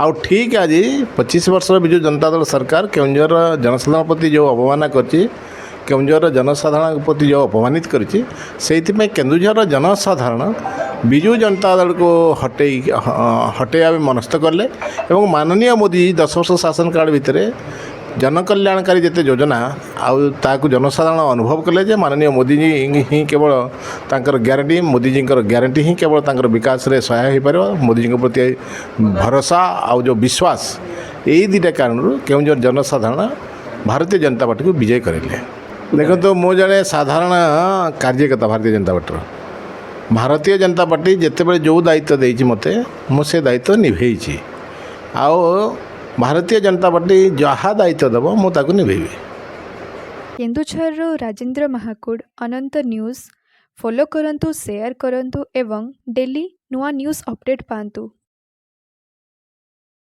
ଆଉ ଠିକ୍ ଆଜି 25 ବର୍ଷର ବିଜୁ ଜନତା ଦଳ ସରକାର କେଉଁଝରର ଜନସାଧାରଣ ପ୍ରତି ଯେଉଁ ଅବମାନନା କରିଛି, କେଉଁଝରର ଜନସାଧାରଣଙ୍କ ପ୍ରତି ଯେଉଁ ଅପମାନିତ କରିଛି, ସେଇଥିପାଇଁ କେନ୍ଦୁଝରର ଜନସାଧାରଣ ବିଜୁ ଜନତା ଦଳକୁ ହଟେଇବା ପାଇଁ ମନସ୍ଥ କଲେ। ଏବଂ ମାନନୀୟ ମୋଦି 10 ବର୍ଷ ଶାସନ କାଳ ଭିତରେ ଜନକଲ୍ୟାଣକାରୀ ଯେତେ ଯୋଜନା, ଆଉ ତାହାକୁ ଜନସାଧାରଣ ଅନୁଭବ କଲେ ଯେ ମାନନୀୟ ମୋଦିଜୀ ହିଁ କେବଳ ତାଙ୍କର ଗ୍ୟାରେଣ୍ଟି, ମୋଦିଜୀଙ୍କର ଗ୍ୟାରେଣ୍ଟି ହିଁ କେବଳ ତାଙ୍କର ବିକାଶରେ ସହାୟ ହୋଇପାରିବ। ମୋଦିଜୀଙ୍କ ପ୍ରତି ଭରସା ଆଉ ଯେଉଁ ବିଶ୍ୱାସ, ଏଇ ଦୁଇଟା କାରଣରୁ କେଉଁଝର ଜନସାଧାରଣ ଭାରତୀୟ ଜନତା ପାର୍ଟିକୁ ବିଜୟ କରିଲେ। ଦେଖନ୍ତୁ, ମୁଁ ଜଣେ ସାଧାରଣ କାର୍ଯ୍ୟକର୍ତ୍ତା ଭାରତୀୟ ଜନତା ପାର୍ଟିର। ଭାରତୀୟ ଜନତା ପାର୍ଟି ଯେତେବେଳେ ଯେଉଁ ଦାୟିତ୍ୱ ଦେଇଛି ମୋତେ, ମୁଁ ସେ ଦାୟିତ୍ୱ ନିଭେଇଛି। ଆଉ ଭାରତୀୟ ଜନତା ପାର୍ଟି ଯାହା ଦାୟିତ୍ୱ ଦେବ, ମୁଁ ତାକୁ ନିଭେଇବି। କେନ୍ଦୁଝରରୁ ରାଜେନ୍ଦ୍ର ମହାକୁଡ଼, ଅନନ୍ତ ନ୍ୟୁଜ୍। ଫଲୋ କରନ୍ତୁ, ସେୟାର କରନ୍ତୁ ଏବଂ ଡେଲି ନୂଆ ନ୍ୟୁଜ୍ ଅପଡ଼େଟ୍ ପାଆନ୍ତୁ।